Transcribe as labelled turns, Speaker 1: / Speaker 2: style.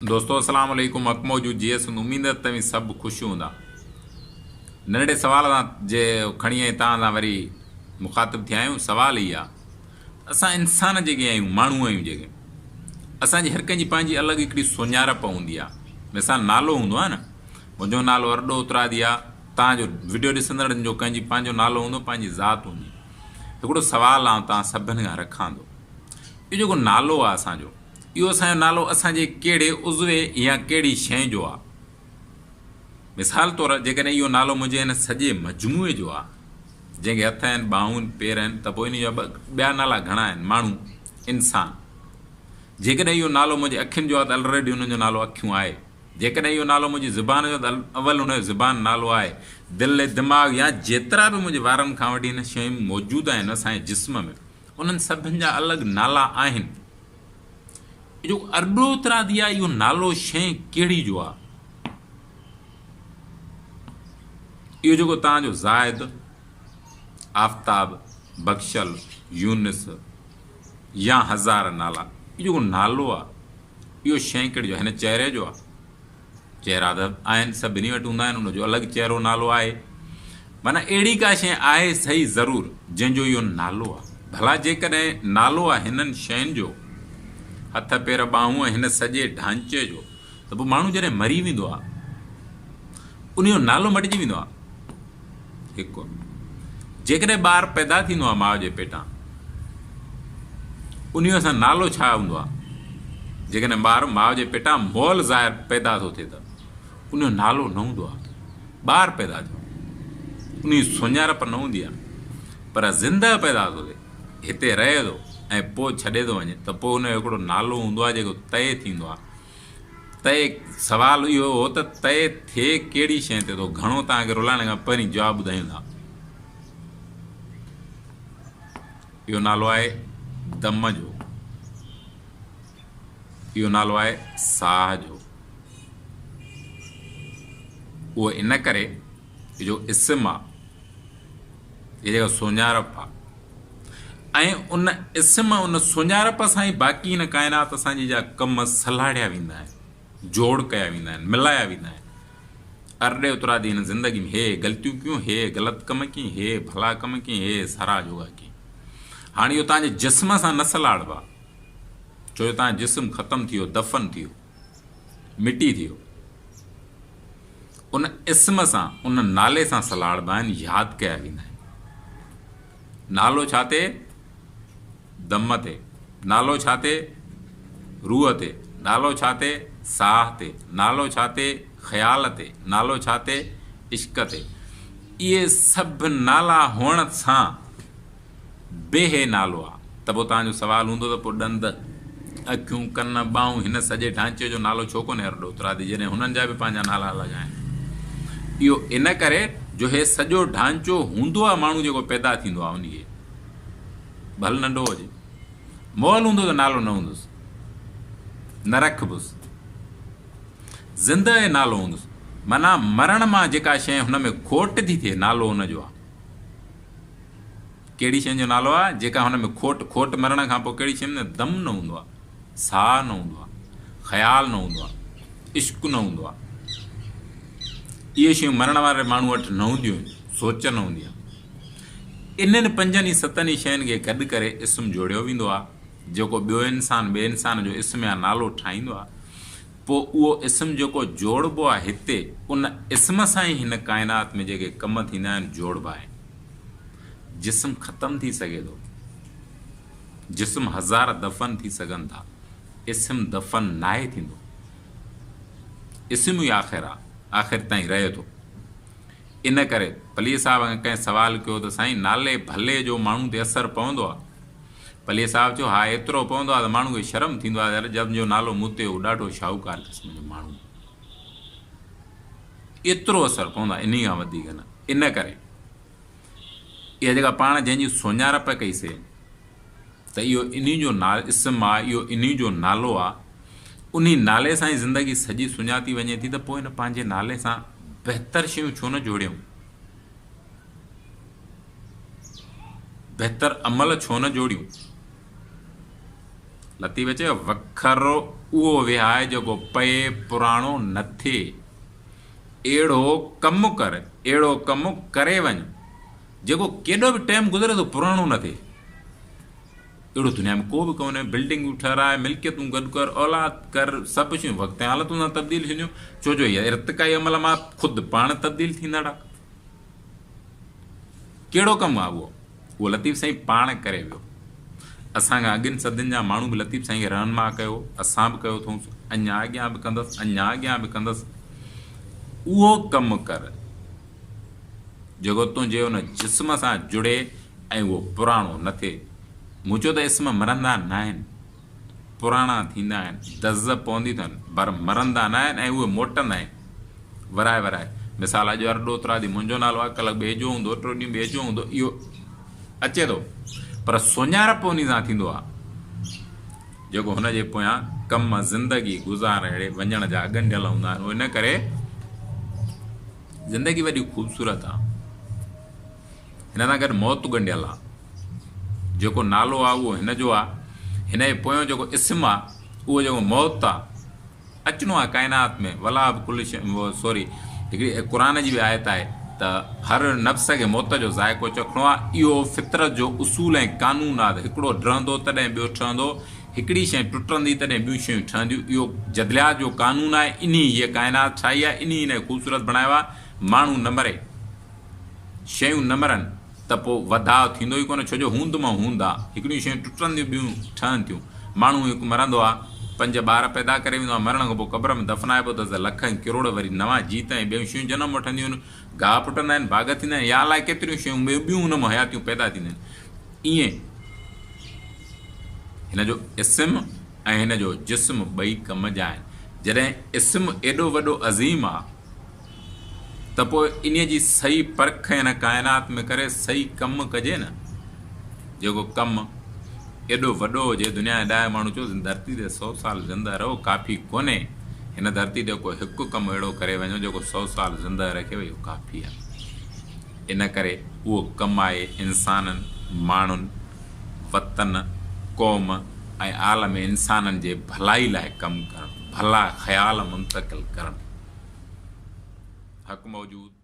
Speaker 1: دوستو اسلام عليڪم حق موجود جي سنڌ اميد ته توهين سڀ خوش هوندا ننڍڙي سوال سان جي کڻي ۽ توهان سان وري مخاطب ٿيا آهيون سوال هي آ اسان انسان جيڪي آهيون ماڻهو آهيون جيڪي اسان جي هر ڪنهن جي پنهنجي الڳ هڪڙي سڃاڻپ هوندي آ مثال نالو هوندو آ نه منهنجو نالو ارڏو اترادي آ توهان جو وڊيو ڏسندڙن جو ڪنهن جي پنهنجو نالو هوندو پنهنجي ذات هوندي هڪڙو سوال آئون توهان سڀن کان رکان ٿو اهو جيڪو نالو آ اسان جو اهو اسان جو نالو اسان جي ڪهڙي عضوي يا ڪهڙي شيء جو آ؟ مثال طور جيڪڏهن اهو نالو منهنجي هن سڄي مجموعي جو آ، جنهن کي هٿ آهن، ٻانهون آهن، پير آهن ته پوء انهي جا ٻيا نالا گهڻا آهن، ماڻهو، انسان. جيڪڏهن اهو نالو منهنجي اکين جو آ ته الريڊي انهن جو نالو اکيون آهي. جيڪڏهن اهو نالو منهنجي زبان جو آ ته اول ان جو زبان نالو آهي. دل، دماغ يا جيترا به منهنجي وارن کان وٺي هن شيون موجود آهن اسان جي جسم ۾ انهن سڀن جا الڳ نالا آهن. اهو جيڪو ارڏو اترادي آهي اهو نالو شيء ڪهڙي جو آهي؟ اهو جيڪو توهان جو زاهد، آفتاب، بخشل، يونس يا هزار نالا اهو جيڪو نالو آهي اهو شيء ڪهڙي جو آهي؟ هن چهري جو آهي؟ چهرا ته آهن سڀني وٽ هوندا آهن ان جو الڳ چهرو نالو آهي معنيٰ اهڙي ڪا شيء آهي صحيح ضرور جنهن جو اهو نالو آهي ڀلا جيڪڏهن نالو آهي هنن شين جو هٿ پير ٻانهون ۽ هن سڄي ڍانچي جو ته پوء ماڻهو جڏهن مري ويندو آهي ان جو نالو مٽجي ويندو آهي هڪ جيڪڏهن ٻار پيدا ٿيندو آهي ماء جي پيٽان انهيء سان نالو ڇا هوندو آهي؟ جيڪڏهن ٻار ماء جي پيٽان مئل ظاهر پيدا ٿو ٿئي ته ان جو نالو نه هوندو آهي. ٻار پيدا ٿيو ان جي سڃاڻپ نه هوندي آهي پر زندهه پيدا ٿو ٿئي هتي رهي ٿو ۽ پوء ڇڏي ٿو وڃي ته پوء ان جو هڪڙو نالو هوندو آهي جيڪو طئي ٿيندو آهي. طئي سوال اهو هو ته طئي ٿئي ڪهڙي شيء تي ٿو؟ گهڻو توهان کي رلائڻ کان پهرين جواب ٻڌايون ٿا. اهو نالو آهي دم جو. اهو نالو آهي ساهه جو. اهو ان ڪري جو اسم آ، هي جيڪا سڃاڻپ آ ۽ ان اسم ان سڃاڻپ سان ئي باقي هن ڪائنات اسان جي جا ڪم سلهاڙيا ويندا آهن، جوڙ ڪيا ويندا آهن، ملايا ويندا آهن. ارڏي اترادي هن زندگي ۾ هي غلطيون ڪيون، هي غلط ڪم ڪيئي، هي ڀلا ڪم ڪيئي، هي سرا جوڳا ڪيئي. هاڻي اهو توهان جي جسم سان نه سلهاڙبا، ڇو جو توهان جو جسم ختم ٿي ويو، دفن ٿي ويو، مٽي ٿي ويو. ان اسم سان، ان نالي سان سلهاڙبا آهن، ياد ڪيا ويندا آهن. نالو ڇا تي؟ دم تي. نالو ڇا تي؟ روح تي. نالو ڇا تي؟ ساهه تي. نالو ڇا تي؟ خيال تي. نالو ڇا تي؟ عشق تي. اهي سڀ نالا هئڻ سان به هي نالو آ. ته پوء توهان جو سوال هوندو ته پوء ڏند، اکيون، ڪن، ٻانهون هن سڄي ڍانچي جو نالو ڇو ڪونهي ارڏو اترادي جڏهن هنن جا به پنهنجا نالا الڳ آهن. اهو ان ڪري جو هي سڄو ڍانچو هوندو آ ماڻهو جيڪو پيدا ٿيندو آ انهي کي ڀل ننڍو هجي مئل هوندو ته نالو نه هوندس نه رکبس زنده ئي نالو هوندس معنيٰ مرڻ مان جيڪا شيء هن ۾ کوٽ ٿي ٿئي نالو ان جو آ. ڪهڙي شيء جو نالو آهي جيڪا هن ۾ کوٽ، کوٽ مرڻ کان پوء ڪهڙي شيء ۾ دم نه هوندو آهي، ساهه نه هوندو آهي، خيال نه هوندو آهي، عشق نه هوندو آهي. اهي شيون مرڻ واري ماڻهو وٽ نه هونديون آهن، سوچ نه هوندي آهي. انهن پنجن ئي ستن ئي شين کي گڏ ڪري اسم جوڙيو ويندو آهي، جيڪو ٻيو انسان ٻئي انسان جو اسم يا نالو ٺاهيندو آهي. پوء اهو اسم جيڪو جوڙبو آهي هتي، ان اسم سان ئي هن ڪائنات ۾ جيڪي ڪم ٿيندا آهن جوڙبا آهن. جسم ختم ٿي سگهي ٿو. جسم هزار دفن ٿي سگهن ٿا. اسم دفن ناهي ٿيندو. اسم ئي آخر آ، آخر تائين رهي ٿو. ان ڪري پليجي صاحب کان ڪنهن سوال ڪيو ته سائين نالي ڀلي جو ماڻهو تي اثر پوندو آ؟ پليجي صاحب چيو ها ايترو پوندو آ ته ماڻهو کي شرم ٿيندو آ ته يار جنهن جو نالو مون تي هو ڏاڍو شاهوڪار قسم جو ماڻهو هو. ايترو اثر پوندو آ انهي کان وڌيڪ نه. ان ڪري اها جيڪا پاڻ جنهن جي سڃاڻپ ڪئي سي ته اهو انهي جو اسم آ، اهو انهي جو نالو آ، انهي نالي سان ئي زندگي سڄي سڃاتي وڃي ٿي ته پوء هن پنهنجي نالي سان بهتر شيون ڇو نه جوڙيون؟ بهتر عمل ڇو نه جوڙيون؟ لطيف چيو، وکر اهو وهاء جيڪو پئي پراڻو نه ٿئي. اهڙو ڪم ڪر، اهڙو ڪم ڪري وڃ، جيڪو ڪيڏو به ٽيم گذري ٿو پراڻو نه ٿئي. اهڙو دنيا ۾ ڪو به ڪونهي. بلڊنگون ٺهراء، ملڪيتون گڏ ڪر، اولاد ڪر، سڀ شيون وقت ۽ حالتن سان تبديل ٿينديون، ڇو جو اها ارتقائي عمل مان خود پاڻ تبديل ٿيندڙ آهي. ڪهڙو ڪم آهي اهو؟ اهو لطيف سائين پاڻ ڪري ويو. اسان کان اڳين صدين جا ماڻهو به لطيف سائين کي رهنما ڪيو، اسان به ڪيو اٿئونس، اڃا اڳيان به ڪندس، اڃا اڳيان به ڪندس. اهو ڪم ڪر جيڪو تنهنجي ان جسم سان جڙي ۽ اهو پراڻو نه ٿئي. مون چيو ته اسم مرندا ناهن، پراڻا ٿيندا آهن، دز پوندي اٿن، پر مرندا ناهن ۽ اهي موٽندا آهن ورائي ورائي. مثال اڄ ارڏو ترادي منهنجو نالو آهي، ڪلهه ٻئي جو هوندو، ٽيون ڏينهن ٻئي جو هوندو، اهو اچي ٿو. پر سڃاڻپ انهي سان ٿيندو آهي، جيڪو هن جي پويان ڪم زندگي گذاري وڃڻ جا ڳنڍيل هوندا آهن. ان ڪري زندگي وڏي خوبصورت آهي. هن سان گڏ موت ڳنڍيل آ. جيڪو نالو آ اهو هن جو آ. هن جي پويون جيڪو اسم آ اهو جيڪو موت آ. اچڻو آ ڪائنات ۾ ولا به ڪل شيء سوري هڪڙي قرآن جي به آيت آهي ته هر نفس کي موت جو ذائقو چکڻو آ. اهو فطرت جو اصول ۽ قانون آ ته هڪڙو ڊهندو تڏهن ٻيو ٺهندو. هڪڙي شيء ٽٽندي تڏهن ٻيون شيون ٺهنديون. اهو جدليات جو قانون آهي. انهي هيء ڪائنات ٺاهي آهي. انهي هن کي خوبصورت بڻايو آ. ماڻهو نه مري. شيون نه مرن ته پوء وڌاء ٿيندو ئي ڪونه ڇو جو هوند مان هوند آ. هڪڙيون شيون ٽٽن ٿيون ٻيون ٺهن ٿيون. ماڻهو هڪ مرندو آ، پنج ٻار پيدا ڪري ويندو آ، مرڻ کان پوء قبر ۾ دفنائبو اٿس ته لک ۽ ڪروڙ وري نوان جيت ۽ ٻيون شيون جنم وٺنديون آهن، گاهه ڦٽندا آهن، باغ ٿيندا آهن يا الائي ڪيتريون شيون ٻيون ٻيون ان مان حياتيون پيدا ٿينديون آهن. ائين هن جو اسم ۽ هن جو جسم ٻئي ڪم جا آهن. جڏهن اسم ايڏو وڏو عظيم آ. ته پوء انهيء جي صحيح پرک هن ڪائنات ۾ ڪري صحيح ڪم ڪجي نه، جيڪو ڪم ايڏو وڏو هجي، دنيا جا ڏاها ماڻهو چيو ڌرتي تي سئو سال زنده رهو ڪافي ڪونهي، هن ڌرتي تي ڪو هڪ ڪم اهڙو ڪري وڃو جيڪو سئو سال زنده رکيو اهو ڪافي آهي. ان ڪري اهو ڪم آهي انسانن، ماڻهن، وطن، قوم ۽ عالم انسانن جي ڀلائي لاء ڪم ڪرڻ، ڀلا خيال منتقل ڪرڻ. حق موجود.